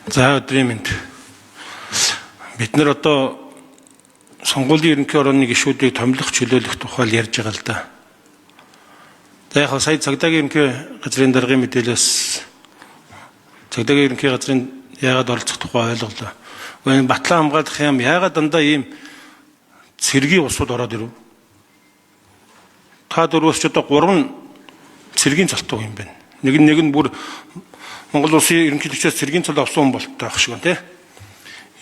За, өдрийн мэнд. Бид нар одоо сонгуулийн ерөнхий орооны гишүүдийг томилох, чөлөөлөх тухай л ярьж байгаа л да. За, яг сая цагдаагийн ерөнхий газрын даргын мэдээлэлээс цагдаагийн ерөнхий газрын яагаад оролцох тухай ойлголоо. Гэхдээ энэ батлан хамгаалах юм яагаад дандаа ийм цэргийн улсууд ороод ирв? Та дөрвөөс ч одоо гурван цэргийн цолтой юм байна. Нэг нь бүр Монгол улсын ерөнхийлөгчөөс цэргийн цол авсан хүн болтой байх шиг байна, тий.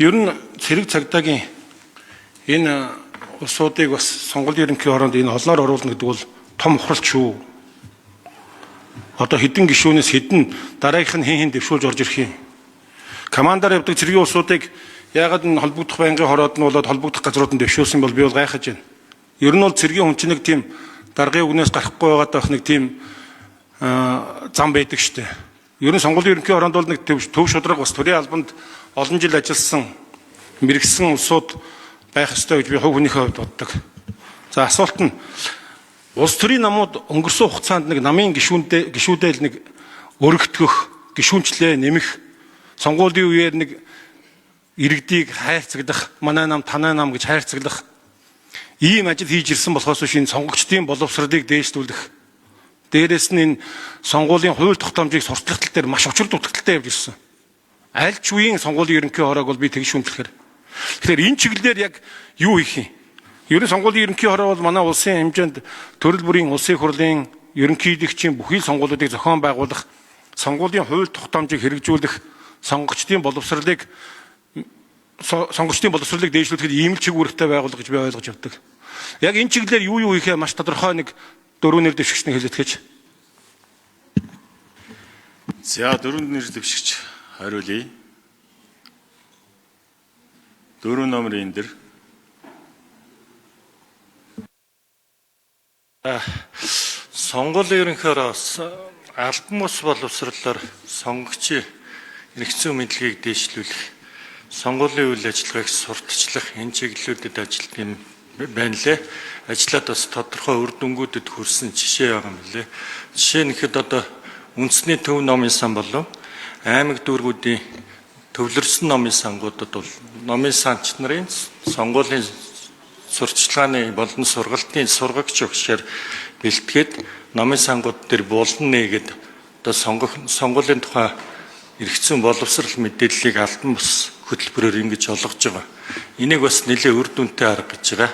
Ер нь цэрэг цагдаагийн энэ улсуудыг бас сонгуулийн ерөнхий хороонд энэ олноор оруулна гэдэг бол том ухралт шүү. Одоо хэдэн гишүүнээс хэдэн дараагийнх нь хин хин дэвшүүлж орж ирэх юм. Командаар явдаг цэргийн улсуудыг яагаад энэ холбогдох байнгын хороод нь болоод холбогдох газрууд нь дэвшүүлсэн бол би бол гайхаж байна. Ер нь бол цэргийн хүн чинь нэг тийм даргын үгнээс гарахгүй байгаад байх нэг тийм зам байдаг штэ. Ер нь сонгуулийн ерөнхий хороонд бол нэг төв шударга бас төрийн албанд олон жил ажилласан мэргэсэн улсууд байх ёстой гэж би хувь хүнийхээ хувьд боддог. За, асуулт нь улс төрийн намууд өнгөрсөн хугацаанд нэг намын гишүүдээ л нэг өргөтгөх, гишүүнчлээ нэмэх, сонгуулийн үеэр нэг иргэдийг хайрцаглах, манай нам, танай нам гэж хайрцаглах ийм ажил хийж ирсэн болохоос биш энэ сонгогчдын боловсролыг дээшлүүлэх, дээрэс нь энэ сонгуулийн хууль тогтоомжийг сурталчлах тал дээр маш учир дутагдaltaй явж ирсэн. Аль ч үеийн сонгуулийн ерөнхий хороог бол би тэгж шүмжлэхээр. Тэгэхээр энэ чиглэлээр яг юу хийх юм? Ер нь сонгуулийн ерөнхий хороо бол манай улсын хэмжээнд төрөл бүрийн улсын хурлын ерөнхийлөгчийн бүхий л сонгуулиудыг зохион байгуулах, сонгуулийн хууль тогтоомжийг хэрэгжүүлэх, сонгогчдын боловсролыг дээшлүүлэхэд ийм л чиг үүрэгтэй байгуулга гэж би ойлгож явдаг. Яг энэ чиглэлээр юу хийхээ маш тодорхой нэг дөрөв нэр дэвшигчнийг хэлэтгэж. За, дөрөв нэр дэвшигч хариулъя. Дөрөв номерын энэ дэр. Сонгуулийн ерөнхий хороос албан бус боловсролоор сонгогчийн эрх зүйн мэдлэгийг дээшлүүлэх, сонгуулийн үйл ажиллагааг сурталчлах энэ чиглэлүүдэд ажилтдаг юм байна лээ. Ажлаад бас тодорхой үр дүнгүүдэд хүрсэн жишээ байгаа юм лээ. Жишээ нь гэхэд одоо үндэсний төв номын сан болон аймаг дүүргүүдийн төвлөрсөн номын сангуудад бол номын санч нарын сонгуулийн сурталчилгааны болон сургалтын сургагч өгшөөр бэлтгээд номын сангууд дээр булан нээгээд одоо сонгуулийн тухай эрх зүйн боловсрол мэдээллийг албан бус хөтөлбөрөөр ингэж олгож байгаа. Энийг бас нэлээд үр дүнтэй арга гэж байгаа.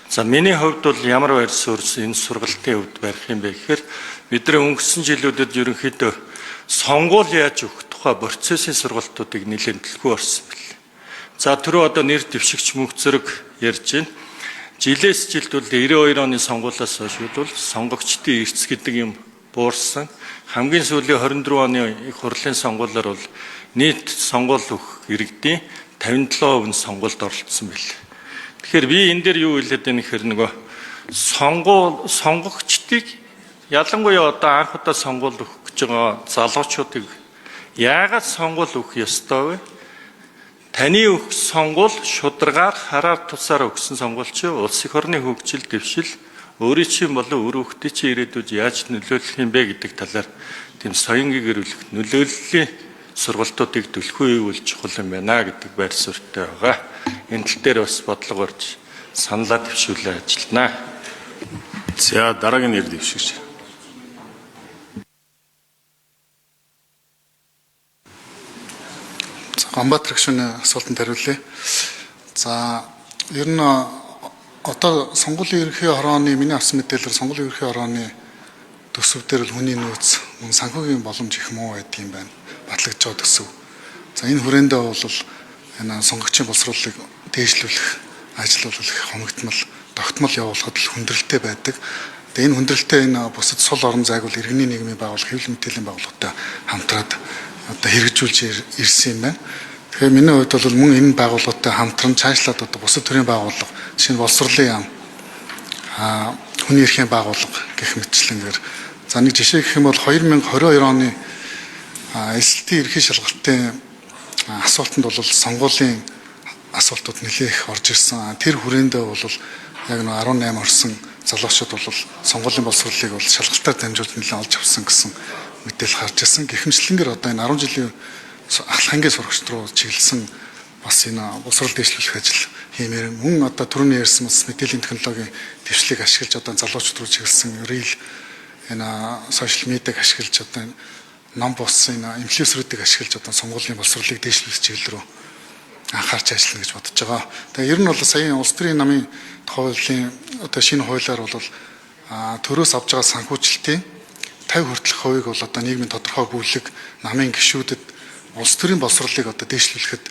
За, миний хувьд бол ямар байр суурь энэ сургалтын хувьд барих юм бэ гэхээр бидний өнгөрсөн жилүүдэд ерөнхийдөө сонгуул яаж өгөх тухай процессын сургалтуудыг нэлээд төлхөө орсон бэл. За, түрүү одоо нэр дэвшигч мөнх зэрэг ярьж байна. Жилээс жилд бол 92 оны сонгуулиас хойш бол сонгогчдын эрс гэдэг юм буурсан. Хамгийн сүүлийн 24 оны их хурлын сонгуулиар бол нийт сонгуул өгөх иргэдийн 57% нь сонгуульд оролцсон байл. Тэгэхээр би энэ дээр юу хэлээд байна гэхээр нөгөө сонгогчдыг ялангуяа одоо анх удаа сонгуул өгөх гэж байгаа залуучуудыг яагаад сонгуул өгөх ёстой вэ? Таны өгөх сонгуул шударгаар хараар тусаар өгсөн сонгуул чи улс эх орны хөгжил дэвшил өөрийн чинь болон үр хүүхдийн чинь ирээдүйд яаж нөлөөлөх юм бэ гэдэг талаар тийм соёнгийг гэрүүлэх нөлөөллийн сургалтуудыг түлхүү хийвэл чухал юм байна гэдэг байр суурьтай байгаа. Энэ тал дээр бас бодлого барьж саналаа дэвшүүлээ ажиллана. За, дараагийн нэр дэвшигч. Ганбаатар гишүүний асуултанд хариулъя. За, ер нь одоо сонгуулийн ерөнхий хорооны миний авсан мэдээлэлээр сонгуулийн ерөнхий хорооны төсөв дээр л хүний нөөц мөн санхүүгийн боломж их муу байдаг юм байна. Батлагдж байгаа төсөв. За, энэ хүрээндээ бол энэ сонгогчийн боловсролыг дээшлүүлэх ажил бол их хомигдмал, тогтмол явуулахад л хүндрэлтэй байдаг. Тэгээ энэ хүндрэлтэй энэ бусад сул орон зайг бол иргэний нийгмийн байгууллага, хэвлэл мэдээллийн байгууллагатай хамтраад одоо хэрэгжүүлж ирсэн юм байна. Тэгэхээр миний хувьд бол мөн энэ байгууллагатай хамтран цаашлаад одоо бусад төрлийн байгууллага, жишээ нь боловсролын яам, хүний эрхийн байгууллага гэх мэтчлэнгээр. За, нэг жишээ гэх юм бол 2022 оны эсэлтийн ерхий шалгалтын асуултанд бол сонгуулийн асуултууд нэлээх их орж ирсэн. Тэр хүрээндээ бол яг нэг 18 орсон залуучууд бол сонгуулийн боловсролыг бол шалгалтаар дамжуулж нэлээд олж авсан гэсэн мэдээлэл гарч ирсэн. Гэх мэтлэнгээр одоо энэ 10 жилийн ахлах ангийн сурагчид руу чиглэсэн бас энэ боловсрол дэвшлүүлэх ажил хиймээр, мөн одоо түрүүний ярьсан бас мэдээллийн технологийн дэвшлийг ашиглаж одоо залуучууд руу чиглэсэн reel, энэ social media г ашиглаж, одоо ном бус энэ инфлюенсерүүдийг ашиглаж одоо сонгуулийн боловсролыг дэвшлүүлэх чиглэл рүү анхаарч ажиллана гэж бодож байгаа. Тэгээ ер нь бол саяын улс төрийн намын хуулийн одоо шинэ хуулиар бол төрөөс авж байгаа санхүүжилтийн 50 хүртэлх хувийг бол одоо нийгмийн тодорхой бүлэг, намын гишүүдэд улс төрийн боловсролыг одоо дээшлүүлэхэд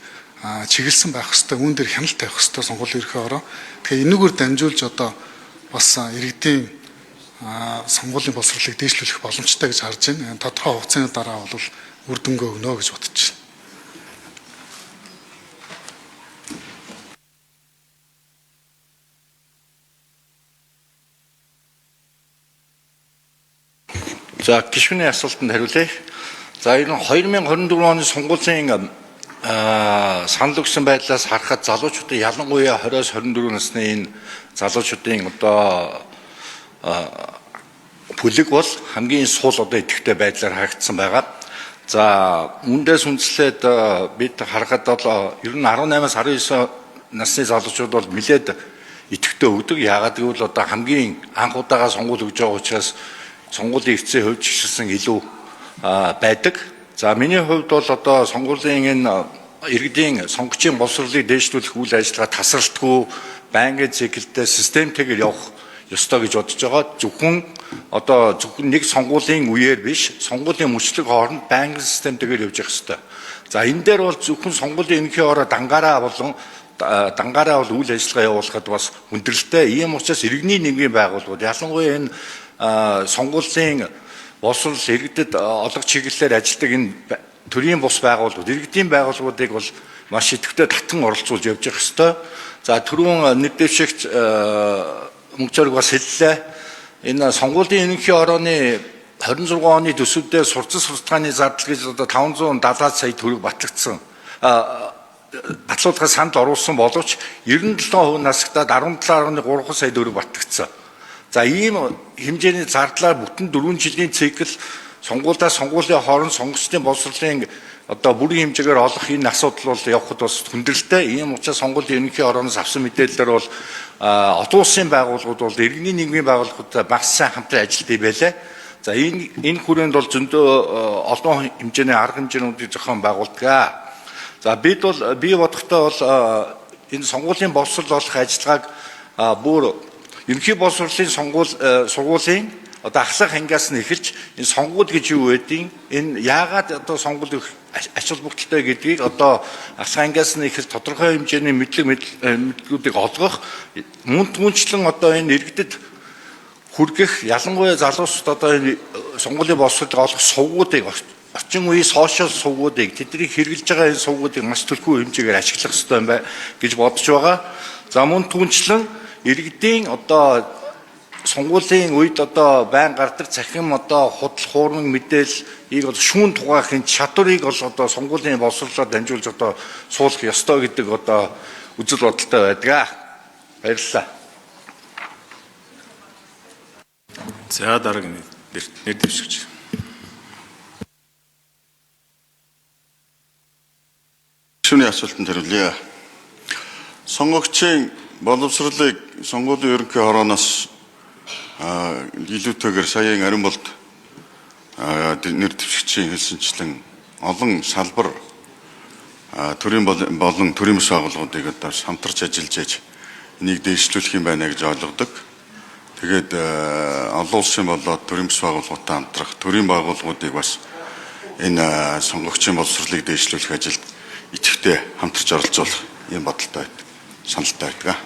чиглэсэн байх ёстой. Үүн дээр хяналт тавих ёстой сонгуулийн ерөнхий хороо. Тэгэхээр энүүгээр дамжуулж одоо бас иргэдийн сонгуулийн боловсролыг дээшлүүлэх боломжтой гэж харж байна. Тодорхой хугацааны дараа бол үр дүнгээ өгнө гэж бодож байна. За, гишүүний асуултанд хариулъя. За, ер нь 2024 оны сонгуулийн санал өгсөн байдлаас харахад залуучуудын, ялангуяа 20-оос 24 насны энэ залуучуудын одоо бүлэг бол хамгийн сул одоо идэвхтэй байдлаар харагдсан байгаа. За, үүндээс үндэслээд бид харахад бол ер нь 18-аас 19 насны залуучууд бол нэлээд идэвхтэй өгдөг. Яагаад гэвэл одоо хамгийн анх удаага сонгуул өгж байгаа учраас сонгуулийн эрсдлийн хувьд ч гэсэн илүү байдаг. За, миний хувьд бол одоо сонгуулийн энэ иргэдийн сонгогчийн боловсролыг дээшлүүлэх үйл ажиллагаа тасралтгүй, байнгын циклтэй, системтэйгээр явах ёстой гэж бодож байгаа. Зөвхөн одоо зөвхөн нэг сонгуулийн үеэр биш, сонгуулийн мөчлөг хооронд байнгын системтэйгээр явж явах ёстой. За, энэ дээр бол зөвхөн сонгуулийн ерөнхий хороо дангаараа болон дангаараа бол үйл ажиллагаа явуулахад бас хүндрэлтэй. Ийм учраас иргэний нийгмийн байгууллагууд, ялангуяа энэ сонгуулийн боловсрол иргэдэд олох чиглэлээр ажилладаг энэ төрийн бус байгууллагууд, иргэдийн байгууллагуудыг бол маш идэвхтэй татан оролцуулж явж явах ёстой. За, түрүүн нэр дэвшигч Мөнхзөрг бас хэллээ. Энэ сонгуулийн ерөнхий хорооны 26 оны төсөв дээр суртал сурталчилгааны зардал гэж одоо 570 сая төгрөг батлагдсан. Батлуулахад санал оруулсан боловч 97% насагтаад 17.3 сая төгрөг батлагдсан. За, ийм хэмжээний зардлаар бүтэн 4 жилийн цикл сонгуулиас сонгуулийн хооронд сонгогчдын боловсролын одоо бүрэн хэмжээгээр олох энэ асуудал бол явахад бас хүндрэлтэй. Ийм учраас сонгуулийн ерөнхий хорооноос авсан мэдээлэлээр бол олон улсын байгууллагууд бол иргэний нийгмийн байгууллагуудтай бас сайн хамтран ажилладаг байлаа. За, энэ хүрээнд бол зөндөө олон хэмжээний арга хэмжээнүүдийг зохион байгуулдаг. За, бид бол би бодохдоо бол энэ сонгуулийн боловсрол олох ажиллагааг бүр ерөнхий боловсролын сонгуул сургуулийн одоо ахлах ангиас нь эхэлж энэ сонгуул гэж юу байдгийг, энэ яагаад одоо сонгуул ач холбогдолтой гэдгийг одоо ахлах ангиас нь эхэлж тодорхой хэмжээний мэдлэг мэдлэгүүдийг олгох, мөн түнчлэн одоо энэ иргэдэд хүргэх, ялангуяа залуусууд одоо энэ сонгуулийн боловсролыг олох сувгуудыг, орчин үеийн сошиал сувгуудыг, тэднийг хэрэглэж байгаа энэ сувгуудыг маш төлхөө хэмжээгээр ашиглах ёстой юм байна гэж бодож байгаа. За, мөн түнчлэн иргэдийн одоо сонгуулийн үед одоо байн гардаг цахим одоо худал хуурмаг мэдээллийг бол шүүн тугаахын чадварыг бол одоо сонгуулийн боловсролоор дамжуулж одоо суулгах ёстой гэдэг одоо үзэл бодолтой байдаг. Баярлалаа. За, дараагийн нэр дэвшигч. Гишүүний асуултанд хариулъя. Сонгогчийн боловсролыг сонгуулийн ерөнхий хорооноос илүүтэйгээр саяын ариун болд нэр дэвшигчийн хэлсэнчлэн олон салбар төрийн болон төрийн бус байгууллагуудыг одоо хамтарч ажиллаж ээж энийг дээшлүүлэх юм байна гэж ойлгодог. Тэгээд олон улсын болоод төрийн бус байгууллагуудтай хамтрах төрийн байгууллагуудыг бас энэ сонгогчийн боловсролыг дээшлүүлэх ажилд идэвхтэй хамтарч оролцуулах юм бодолтой байдаг, саналтай байдаг.